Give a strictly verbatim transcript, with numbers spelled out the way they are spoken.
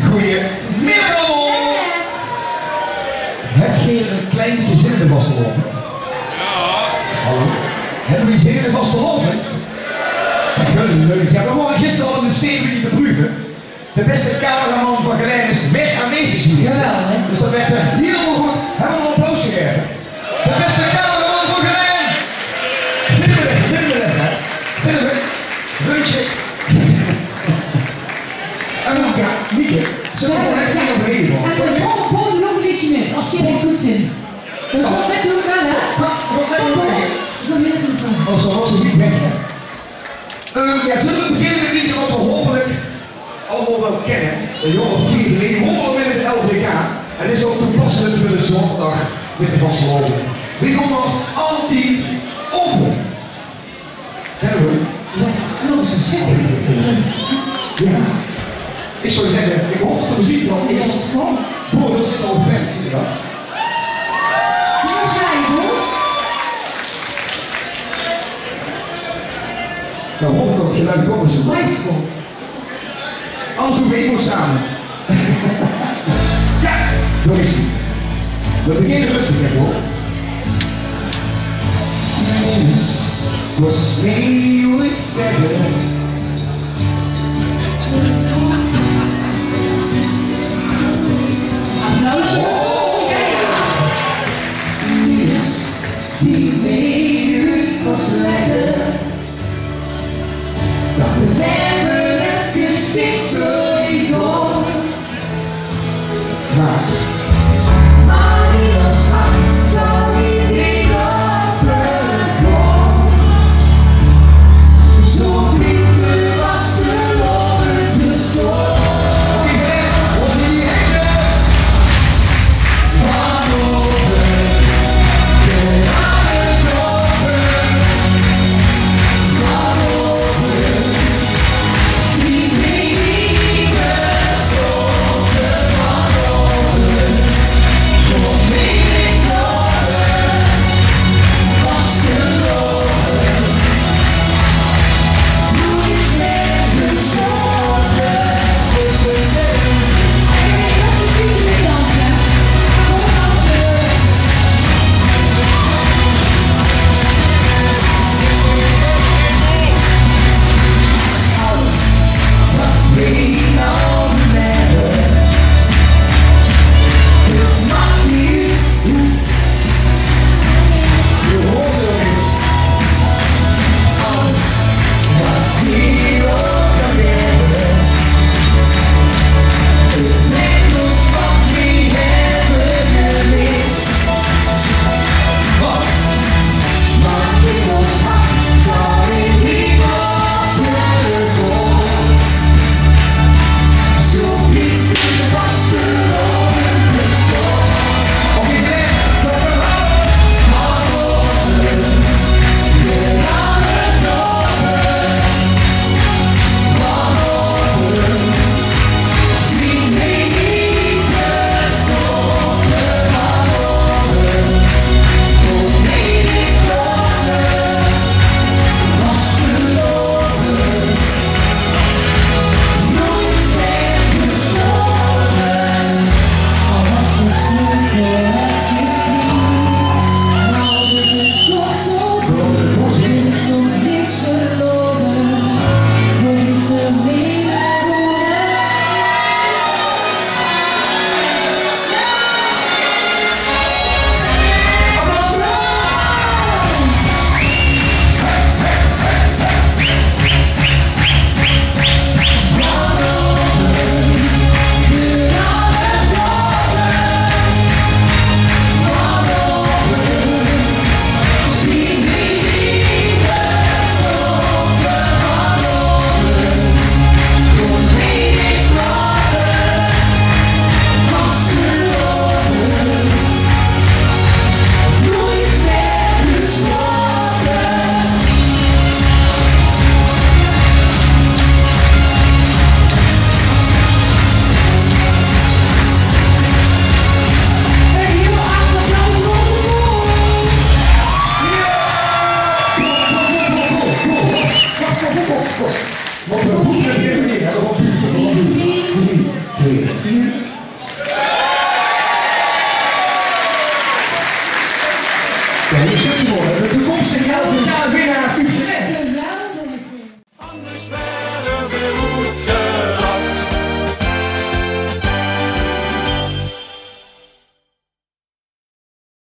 Goeiemiddag allemaol. Höb geer ein klein bietje zin in de vastelaovend? Hallo? Höbbe v'r zin in de vastelaovend? Gelökkig. Jao, v'r wore gister al in de steem bietje te pruve. De bèste cameraman van Gelaen is weer aanwezig hie. Jawel, hè? Dus dat wirk hielemaol good. Höbbe v'r 'm ein applaus gegaeve? De bèste cameraman van Gelaen! Vinje v'r 't, vinje v'r 't, hè? Vinje v'r 't. Reuntje. En dan, jao, Mieke. Zölle v'r gewoon effe op reden gaon? En dan Paul, Paul doet ook een beetje mee, als je het goed vindt. Dan Paul, dat doe ik wel, hè? Paul, Paul, Paul, Paul. Dan wil ik het wel. Oh, zo was het niet weg, hè? Eh, jao, zölle v'r beginne mit get wat v'r hopelik allemaol waal kinne? Ein jaor of twieë geleje wore v'r mit 't L V K. En dit is ouch toepasselijk veur de zaoterdag mit de vastelaovend. V'r gaon nog altied ope. Jao, nog ins ein zitting. Jao. Ich zou zègke, ich haop det de meziek waal is. Boah, dao zit al ein fan, zuus se det? Dan haop ich det 't geluid kómp. Maestro. Alles doon v'r same. Jao, dao is 'r. V'r beginne röstig, hè, huur. This was me with seven. Applausje. Oh. Yes, die wereld was lekker. Dat de wereld gestikt